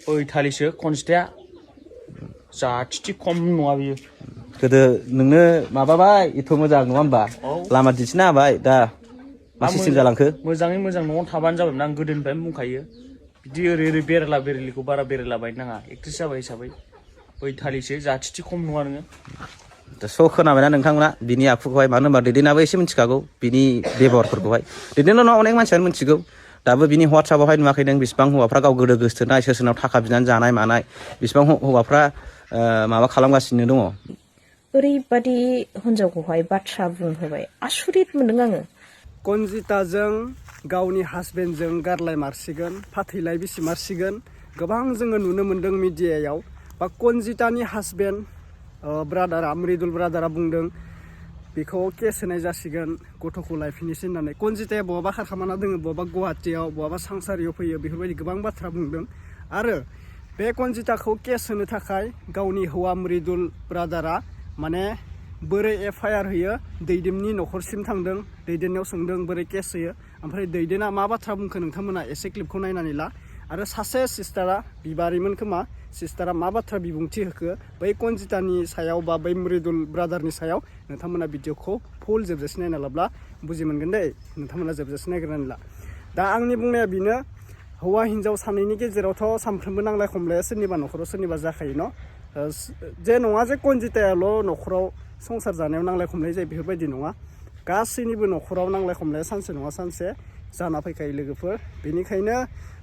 बैथालिसो खनजिताया जाथिथि खम नङा बियो गोदो नोंनो माबाबाय एथ' मोजां नङा होमबा लामा दिन्थिना होबाय दा मासिसिम जालांखो मोजाङै मोजां न'आव थाबानो जाबायमोन आं गोदोनिफ्रायनो बुंखायो बिदि ओरै बेरायला बेरायलिखौ बारा बेरायलाबायनो नाङा एक्ट्रेस जाबाय हिसाबै बैथालिसो जाथिथि खम नङा नोङो स' खोनाबायना नोंथांमोना बिनि आखुखौहाय मानो होनबा दैदेनाबो एसे मिथिखागौ बिनि बेबहारफोरखौहाय दैदेनल' नङा अनेक मानसियानो मिथिगौ दाबो बिनि हवाट्सआपआवहाय नुवाखै नों बिसिबां हौवाफ्रा गाव गोदो गोसथोनाय सोरनाव थाखा बिनानै जानाय मानाय बिसिबां हौवाफ्रा माबा खालामगासिनो दङ ओरैबादि हिनजावखौहाय बाथ्रा बुंहोबाय आसुरित मोनदों आङो कनजिताजों गावनि हासबेन्डजों गारलाय मारसिगोन फाथैलाय बिसिमारसिगोन गोबां जोङो नुनो मोन्दों मिडियायाव बा कनजितानि हासबेन्ड ब्रादारा मृदुल ब्रादारा बुंदों बेखौ केस होनाय जासिगोन गथ'खौ लायफिननोसै होननानै कनजिताया बहाबा खारखामाना दोङो बहाबा गुवाहाटियाव बहाबा सांसारियाव फैयो बेफोरबायदि गोबां बाथ्रा बुंदों आरो बे कनजिताखौ केस होनो थाखाय गावनि हौवा मृदुल ब्रादारा माने बोरै एफआइआर होयो दैदेननि न'खरसिम थांदों दैदेननायाव सोंदों बोरै केस होयो ओमफ्राय दैदेना मा बाथ्रा बुंखो नोंथांमोना एसे क्लिपखौ नायनानै ला आरो सासे सिस्टारा बिबारिमोन खोमा सिस्टारा मा बाथ्रा बिबुंथि होखो बै कनजितानि सायाव बा बै मृदुल ब्रादारनि सायाव नोंथांमोना भिडिअखौ फुल जोबजासे नायना लाब्ला बुजि मोनगोन दे नोंथांमोना जोबजासे नायग्रोनानै ला दा आंनि बुंनाया बेनो हौवा हिन्जाव सानैनि गेजेरावथ' सानफ्रोमबो नांलाय खमलाया सोरनिबा न'खराव सोरनिबा जाखायो न' जे नङा जे कनजितायाल' न'खराव संसार जानायाव नांलाय खमलाय जायो बेफोरबायदि नङा गासैनिबो न'खराव नांलाय खमलाया सानसे नङा सानसे जाना फैखायो लोगोफोर बेनिखायनो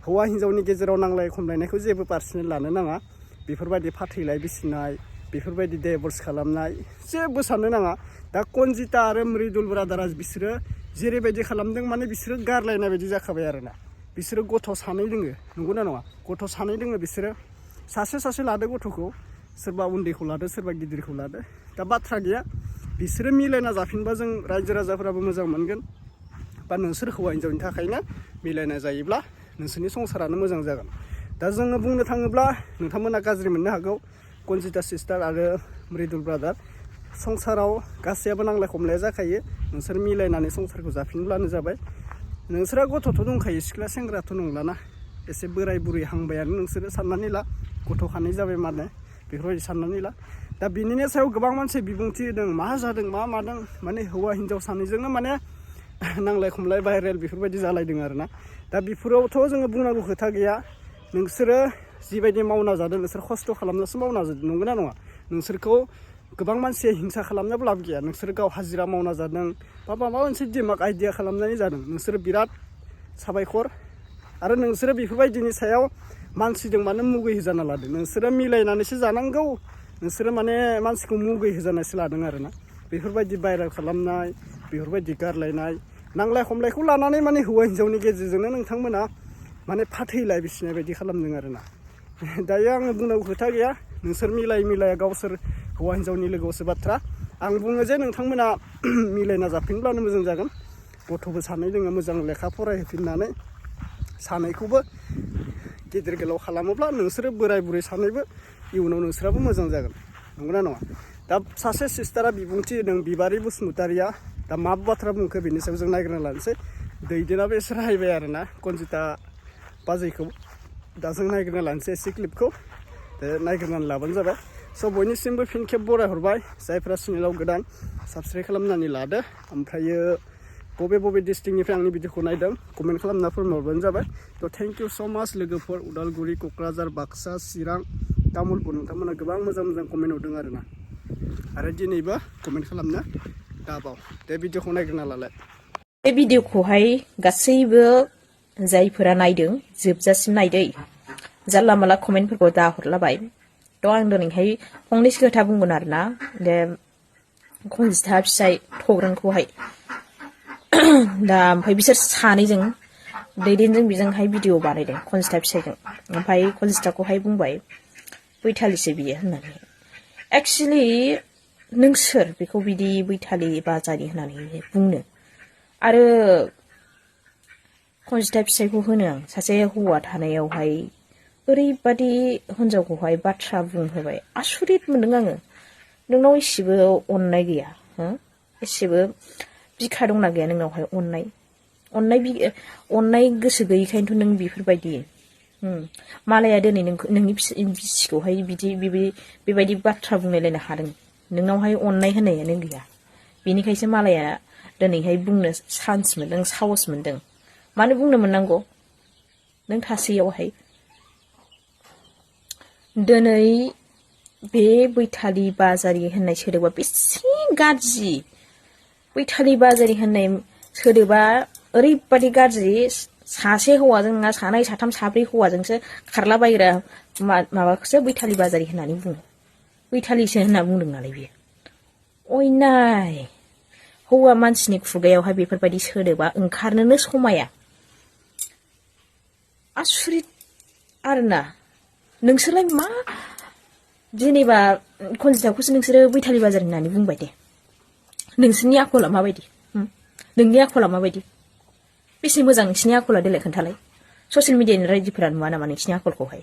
हौवा हिन्जावनि गेजेराव नांलाय खमलायनायखौ जेबो पार्सनेल लानो नाङा बेफोरबायदि फाथैलाय बिसिनाय बेफोरबायदि डाइभर्स खालामनाय जेबो साननो नाङा दा कनजिता आरो मृदुल ब्रादारा बिसोरो जेरैबायदि खालामदों माने बिसोरो गारलायनाय बायदि जाखाबाय आरोना बिसोरो गथ' सानै दोङो नंगौना नङा गथ' सानै दोङो बिसोरो सासे लादो गथ'खौ सोरबा उन्दैखौ लादो सोरबा गिदिरखौ लादो दा बाथ्रा गैया बिसोरो मिलायना जाफिनबा जों रायजो राजाफोराबो मोजां मोनगोन बा नोंसोर हौवा हिन्जावनि थाखायनो मिलायना जायोब्ला नोंसोरनि संसारानो मोजां जागोन दा जोङो बुंनो थाङोब्ला नोंथांमोना गाज्रि मोननो हागौ कनजिता सिस्टार आरो मृदुल ब्रादार संसाराव गासैयाबो नांलाय खमलाया जाखायो नोंसोर मिलायनानै संसारखौ जाफिनब्लानो जाबाय नोंसोरा गथ'थ' दंखायो सिख्ला सेंग्राथ' नंलाना एसे बोराय बुरै हांबायानो नोंसोरो साननानै ला गथ' खानाय जाबाय माने बेफोरबायदि साननानै ला दा बिनिनो सायाव गोबां मानसि बिबुंथि होदों मा जादों मा मादों माने हौवा हिन्जाव सानैजोंनो माने नांलाय खमलाय भाइरेल बेफोरबायदि जालायदों आरोना दा बेफोरावथ' जोङो बुंनांगौ खोथा गैया नोंसोरो जिबायदि मावना जादों नोंसोर खस्थ' खालामनासो मावना जादों नंगौना नङा नोंसोरखौ गोबां मानसिया हिंसा खालामनोबो लाब गैया नोंसोर गाव हाजिरा मावना जादों बा माबा मोनसे दिमाग आइडिया खालामनानै जादों नोंसोरो बिराद साबायखर आरो नोंसोरो बेफोरबायदिनि सायाव मानसिजों मानो मुगै होजाना लादों नोंसोरो मिलायनानैसो जानांगौ नोंसोरो माने मानसिखौ मुगै होजानासो लादों आरोना बेफोरबायदि भाइरेल खालामनाय बेफोरबायदि गारलायनाय नांलाय खमलायखौ लानानै माने हौवा हिन्जावनि गेजेरजोंनो नोंथांमोना माने फाथैलाय बिसिनाय बायदि खालामदों आरोना दायो आङो बुंनांगौ खोथा गैया नोंसोर मिलाया गावसोर हौवा हिन्जावनि लोगोआवसो बाथ्रा आं बुङो जे नोंथांमोना मिलायना जाफिनब्लानो मोजां जागोन गथ'बो सानै दोङो मोजां लेखा फरायहोफिननानै सानैखौबो गेदेर गोलाव खालामोब्ला नोंसोरो बोराय बुरै सानैबो इयुनाव नोंसोराबो मोजां जागोन नंगौना नङा दा सासे सिस्टारा बिबुंथि होदों बिबारि बसुमतारिया दा मा बाथ्रा बुंखो बेनि सायाव जों नायग्रोना लानोसै दैदेनाबो एसे रायबाय आरोना कनजिता बाजैखौ दा जों नायग्रोना लानोसै एसे क्लिपखौ नायग्रोनानै लाबानो जाबाय स' बयनिसिमबो फिन खेब बरायहरबाय जायफ्रा चेनेलाव गोदान साबस्क्राइब खालामनानै लादो ओमफ्रायो बबे डिस्ट्रिक्टनिफ्राय आंनि भिडिअखौ नायदों कमेन्ट खालामना फोरमायहरबानो जाबाय थ' थेंक इउ स' माच लोगोफोर उदालगुरि क'क्राझार बाक्सा चिरां तामुलपुर नोंथांमोना गोबां मोजां कमेन्ट हरदों आरोना आरो दिनैबो कमेन्ट खालामनो दाबाव दे भिडिअखौ नायग्रोना लालाय बे भिडिअखौहाय गासैबो जायफोरा नायदों जोबजासिम नायदै जानला माला कमेन्टफोरखौ दा हरलाबाय थ' आं दिनैहाय फंनैसो खोथा बुंगोन आरोना दे कनजिता फिसाय थग्रोंखौहाय दा ओमफ्राय बिसोर सानैजों दैदेनजों बिजोंहाय भिडिअ बानायदों कनजिता फिसायजों ओमफ्राय कनजिताखौहाय बुंबाय बैथालिसो बियो होननानै एक्सुवेलि नों सोर बेखौ बिदि बैथालि बाजारि होननानै बुंनो आरो कनजिता फिसायखौ होनो आं सासे हौवा थानायावहाय ओरैबादि हिनजावखौहाय बाथ्रा बुंहोबाय आसुरित मोनदों आङो नोंनाव एसेबो अननाय गैया एसेबो बिखा दंना गैया नोंनावहाय अननाय गोसो गैयैखायनोथ' नों बेफोरबायदि मालाया दिनै नोंनि बिसिखौहाय बेबायदि बाथ्रा बुंलायलायनो हादों। नोंनावहाय अननाय होननायानो गैया। बेनिखायसो मालाया दिनैहाय बुंनो चान्स मोनदों, साहस मोनदों। मानो बुंनो मोननांगौ नों थासेयावहाय। दिनै बे बैथालि बाजारि होननाय सोदोबा बेसे गाज्रि। बैथालि बाजारि होननाय सोदोबा ओरैबादि गाज्रि। सासे हौवाजों नङा, सानै साथाम साब्रै हौवाजोंसो खारलाबायग्रा माबाखौसो बैथालि बाजारि होननानै बुङो। बैथालिसो होनना बुंदों नालाय बियो। अयनाय हौवा मानसिनि खुगायावहाय बेफोरबायदि सोदोबा ओंखारनोनो समाया। आसुरित आरोना। नोंसोरलाय मा जेनेबा कनजिताखौसो नोंसोरो बैथालि बाजारि होननानै बुंबाय दे। नोंसोरनि आखला माबायदि? नोंनि आखला माबायदि? बेसे मोजां नोंसिनि आखला देलाय खोन्थालाय। ससियेल मिडियानि रायजोफोरा नुवा नामा नोंसिनि आखलखौहाय?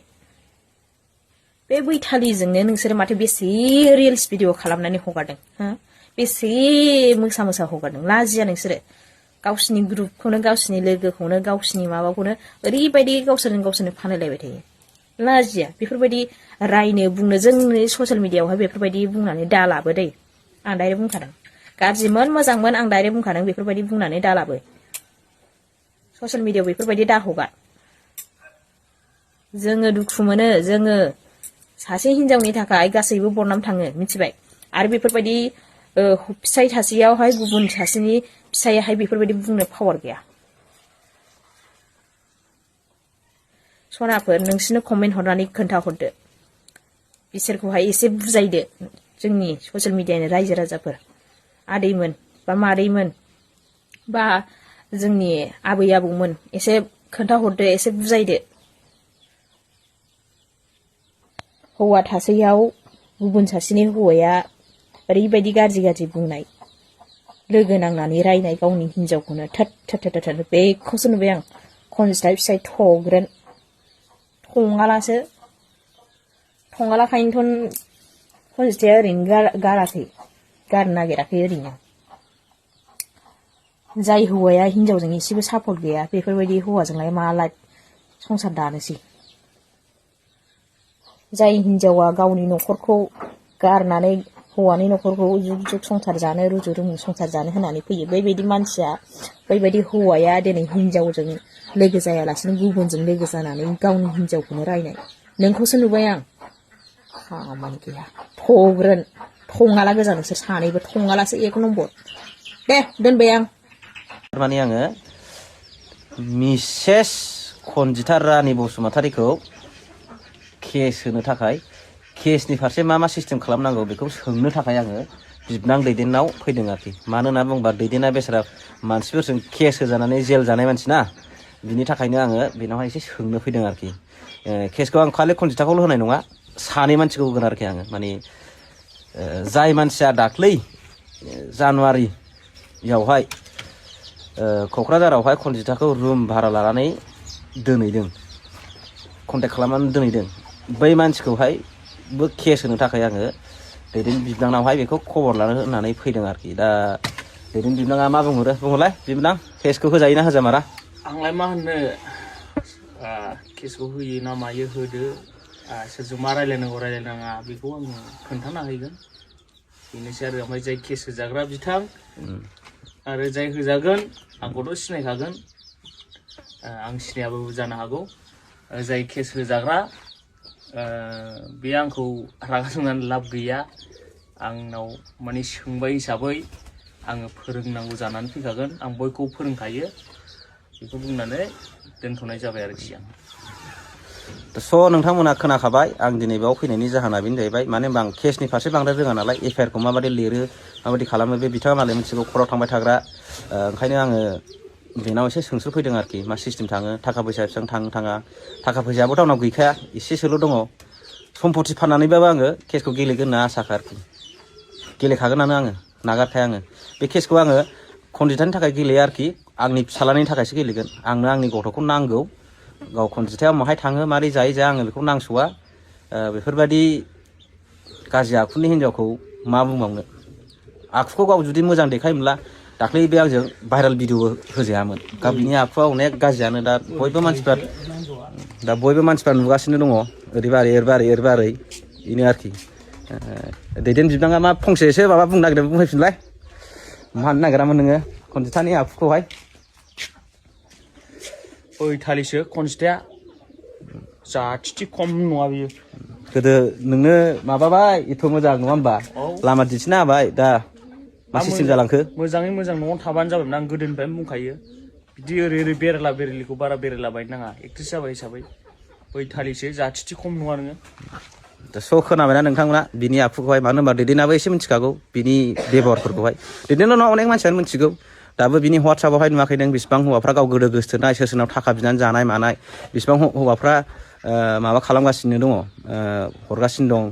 बे बैथालिजोंनो नोंसोरो माथो बेसे रिल्स भिडिअ खालामनानै हगारदों। बेसे मोसा मोसा हगारदों। लाजिया नोंसोरो? गावसिनि ग्रुपखौनो, गावसिनि लोगोखौनो, गावसिनि माबाखौनो ओरैबायदि गावसोरनो फानायलायबाय थायो। लाजिया बेफोरबायदि रायनो बुंनो जोंनि ससियेल मिडियाआवहाय बेफोरबायदि बुंनानै दालाबो दै। आं डाइरेक्ट बुंखादों। गाज्रिमोन मोजांमोन आं डाइरेक्ट बुंखादों। बेफोरबायदि बुंनानै दालाबो। ससियेल मिडियाआव बेफोरबायदि दाहगार। जोङो दुखु मोनो। जोङो सासे हिनजावनि थाखाय गासैबो बरनाम थाङो मिथिबाय। आरो बेफोरबायदि फिसाय थासेयावहाय गुबुन सासेनि फिसायाहाय बेफोरबायदि बुंनो पावार गैया। सनाफोर नोंसोरनो कमेन्ट हरनानै खोन्थाहरदो। बिसोरखौहाय एसे बुजायदो। जोंनि ससियेल मिडियानि रायजो राजाफोर, आदैमोन बा मादैमोन बा जोंनि आबै आबौमोन एसे खोन्थाहरदो, एसे बुजायदो। हौवा थासेयाव गुबुन सासेनि हौवाया ओरैबायदि गाज्रि बुंनाय, लोगो नांनानै रायनाय गावनि हिनजावखौनो थोद बेखौसो नुबाय आं। कनजिता फिसाय थग्रोन। थंगालाखायनोथ' कनजिताया ओरैनो गाराखै, गारनो नागिराखै ओरैनो। जाय हौवाया हिनजावजों एसेबो सापर्ट गैया बेफोरबायदि हौवाजोंलाय माला संसार दानोसै। जाय हिनजावा गावनि न'खरखौ गारनानै हौवानि न'खरखौ जुग जुग संसार जानो, रुजु रुमु संसार जानो होनानै फैयो, बैबायदि मानसिया, बैबायदि हौवाया दिनै हिनजावजों लोगो जायालासिनो गुबुनजों लोगो जानानै गावनि हिनजावखौनो रायनाय, नोंखौसो नुबाय आं। खामानि गैया। थग्रोन। थंगाला गोजा नोंसोर सानैबो। थंगालासो एक नम्बर। दे दोनबाय आं। थारमाने आङो मिसेस कनजिता रानि बसुमतारिखौ केस होनो थाखाय, केसनि फारसे मा सिस्टेम खालामनांगौ बेखौ सोंनो थाखाय आङो बिबनां दैदेननाव फैदों आरोखि। मानो होनना बुङोबा दैदेना बेसारा मानसिफोरजों केस होजानानै जेल जानाय मानसि ना, बिनि थाखायनो आङो बेनावहाय एसे सोंनो फैदों आरोखि। केसखौ आं खालि कनजिताखौल' होनाय नङा, सानै मानसिखौ होगोन आरोखि आङो। माने जाय मानसिया दाख्लै जानुवारियावहाय क'क्राझारावहाय कनजिताखौ रुम भारा लानानै दोनहैदों, कन्टेक्ट खालामनानै दोनहैदों, बै मानसिखौहायबो केस होनो थाखाय आङो दैदेन बिबनांनावहाय बेखौ खबर लानो होननानै फैदों आरोखि। दा दैदेन बिबनाङा मा बुंहरो? बुंहरलाय बिबनां, केसखौ होजायोना होजामारा? आंलाय मा होननो, केसखौ होयो ना मायो होदो। सोरजों मा रायलायनांगौ रायलायनाङा बेखौ आङो खोन्थाना हैगोन। बेनोसै आरो। ओमफ्राय जाय केस होजाग्रा बिथां आरो जाय होजागोन आंखौथ' सिनायखागोन, आं सिनायाबाबो जानो हागौ। जाय केस होजाग्रा बे आंखौ रागा जोंनानै लाब गैया। आंनाव माने सोंबाय हिसाबै आङो फोरोंनांगौ जानानै फैखागोन। आं बयखौबो फोरोंखायो। बेखौ बुंनानै दोनथ'नाय जाबाय आरोखि आं। स' नोंथांमोना खोनाखाबाय आं दिनै बेयाव फैनायनि जाहोना बेनो जाहैबाय। मानो होनबा आं केसनि फारसे बांद्राय रोङा नालाय, एफआइआरखौ माबायदि लिरो, माबायदि खालामो, बे बिथाङा मालाय मिथिगौ, खराव थांबाय थाग्रा। ओंखायनो आङो बेनाव एसे सोंस्लुफैदों आरोखि, मा सिस्टेम थाङो, थाखा फैसा बेसेबां थाङो थाङा। थाखा फैसायाबोथ' आंनाव गैखाया, एसेसोल' दङ। सम्पति फाननानैबाबो आङो केसखौ गेलेगोन होनना आसाखा आरोखि। गेलेखागोनानो आङो, नागारखाया आङो। बे केसखौ आङो कनजितानि थाखाय गेलेया आरोखि, आंनि फिसालानि थाखायसो गेलेगोन। आंनो आंनि गथ'खौ नांगौ। गाव कनजिताया माहाय थाङो, मारै जायो जाया, आङो बेखौ नांस'आ। बेफोरबायदि गाज्रि आखुनि हिनजावखौ मा बुंबावनो। आखुखौ गाव जुदि मोजां देखायोमोनब्ला दाख्लै बे आंजों भाइरेल भिडिअ होजायामोन बिनि आखुआ अनेक गाज्रियानो दा बयबो मानसिफ्रा नुगासिनो दङ ओरैबारै बेनो आरोखि दैदेन बिबाङा मा फंसेसो माबा बुंनो नागिरदों बुंफैफिनलाय मा होननो नागिरामोन नोङो कनजितानि आखुखौहाय ओइथालिसो कनजिताया जाथिथि खम नङा बियो गोदो नोंनो माबाबाय एथ' मोजां नङा होमबा लामा दिन्थिना होबाय दा मा सिस्टेम जालांखो मोजाङै मोजां न'आव थाबानो जाबायमोन आं गोदोनिफ्रायनो बुंखायो बिदि ओरै बेरेला बेरेलिखौ बारा बेरेलाबायनो नाङा एक्ट्रेस जाबाय हिसाबै ओइथालिसो जाथिथि खम नङा नोङो दा स' खोनाबायना नोंथांमोना बिनि आखुखौहाय मानो होनबा दैदेनाबो एसे मिथिखागौ बिनि बेबहारफोरखौहाय दैदेनल' नङा अनेक मानसियानो मिथिगौ दाबो बिनि हवाट्सआपावहाय नुवाखै नों बिसिबां हौवाफ्रा गाव गोदो गोसथोनाय सोरनाव थाखा बिनानै जानाय मानाय बिसिबां हौवाफ्रा माबा खालामगासिनो दङ हरगासिनो दं